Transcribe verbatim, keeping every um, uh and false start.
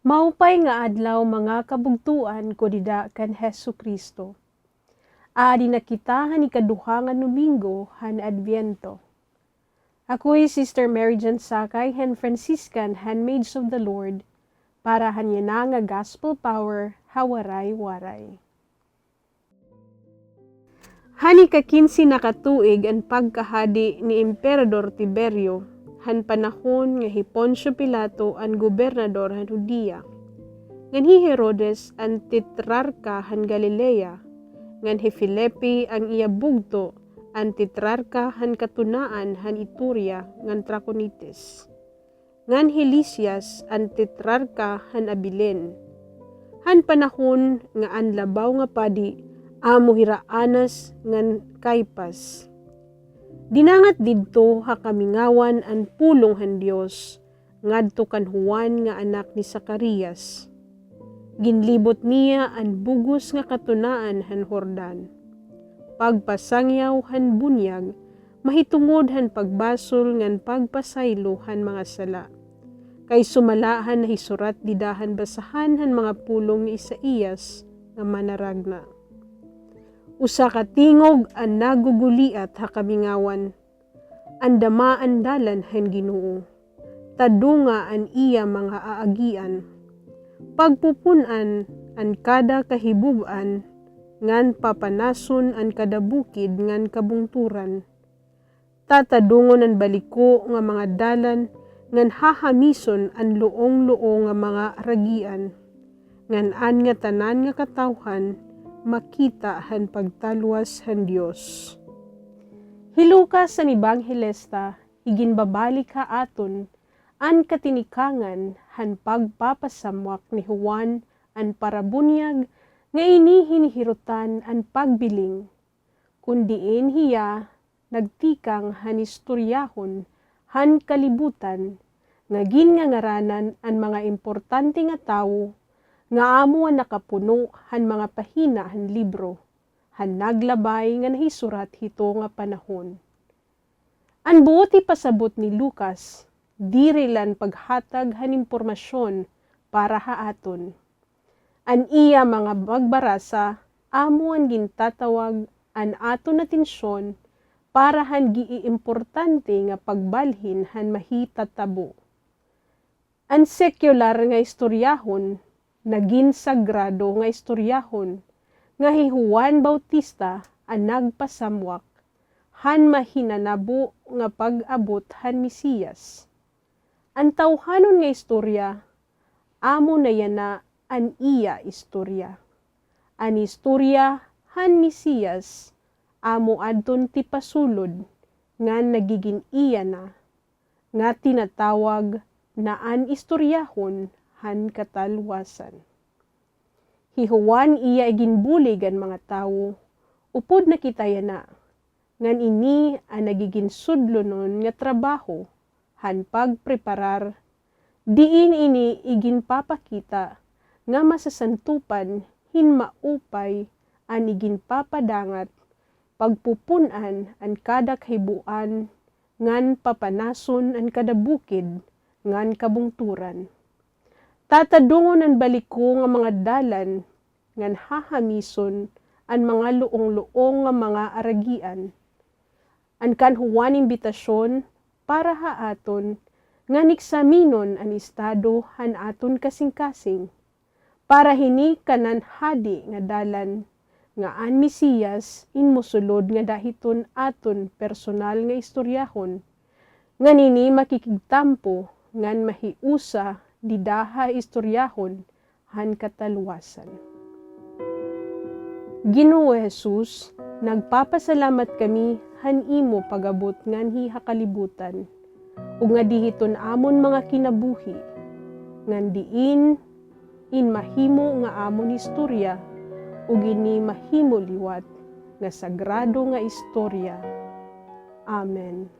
Maupay nga adlaw, mga kabugtoan ko dida kan Hesukristo. Aadi na kita han ikaduha nga Domingo han Adbyento. Ako hi Sister Mary Jane Sakay han Franciscan Handmaids of the Lord para han yana nga Gospel Power ha Waray-Waray. Han ika-kinse na ka tuig an pagkahadi ni Emperador Tiberio, han panahon nga hi Poncio Pilato an gobernador han Judea, ngan hi Herodes an tetrarka han Galilea, ngan hi Felipe an iya bugto an tetrarka han katunaan han Iturea ngan Trachonitis, ngan hi Lisias an tetrarka han Abilene, han panahon nga an labaw nga padi amo hira Anas ngan Caipas. Dinangat didto ha kamingawan an pulong han Dios ngadto kan Juan nga anak ni Zacarias. Ginlibot niya an bug-os nga katunaan han Jordan, pagpasangyaw han bunyag mahitungod han pagbasol ngan pagpasaylo han mga sala, kay sumala han nahisurat dida han basahan han mga pulong ni Isaias nga manaragna: Usa ka tingog an naguguliat ha kamingawan, andama an dalan han Ginoo, tadunga an iya mga aagian. Pagpupun-an an kada kahibug-an, ngan papanason an kada bukid ngan kabungtoran. Tatadungon an baliko nga mga dalan, ngan hahamison an luong-luong nga mga aragian, ngan an ngatanan nga katawhan makita han pagtalwas han Dios. Hi Lucas an Ebanghelista iginbabalik ha aton an katinikangan han pagpapasamwak ni Juan an Parabunyag, nga ini hinihirutan an pagbiling, kun diin hiya nagtikang han istoryahon han kalibutan nga gingangaranan an mga importante nga tawo nga amo an nakapuno han mga pahina han libro han Naglabay nga nahisurat hito nga panahon. An buot ipasabot ni Lucas diri la an paghatag han impormasyon para ha aton. An iya mga pagbarasa amo an gintatawag an aton atensyon para han giiimportante nga pagbalhin han mahitatabo. An sekular nga istoryahon nagin sagrado nga istoryahon nga hi Juan Bautista an nagpasamwak han mahinanabo nga pag-abot han Mesiyas. An tawhanon nga istorya, amo na yana an iya istorya. An istorya han Mesiyas amo adton tipasulod ngan nagigin iya na, nga tinatawag na an istoryahon han katalwasan. Hi Juan iya iginbulig an mga tawo, upod nakita yana, ngan ini an nagigin sudlonon nga trabaho han pagpreparar, diin ini iginpapakita nga masasantupan hin maupay an iginpapadangat, pagpupun-an an kada kahibuan, ngan papanason an kada bukid ngan kabungtoran. Tatadungon an baliko nga mga dalan, ngan hahamison an mga luong-luong nga mga aragian. An kan Juan imbitasyon para ha aton ngan eksaminon an estado han aton kasingkasing, para hini kanan hadi nga dalan nga an Mesiyas in mosulod ngada hiton aton personal nga istoryahon, ngan ini makikigtampo ngan mahiusa dida ha istoryahon han katalwasan. Ginoo Jesus, nagpapasalamat kami han imo pag-abot nganhi ha kalibutan, ug ngadi hiton amon mga kinabuhi, ngan diin in mahimo nga amon istorya, ug ini mahimo liwat nga sagrado nga istorya. Amen.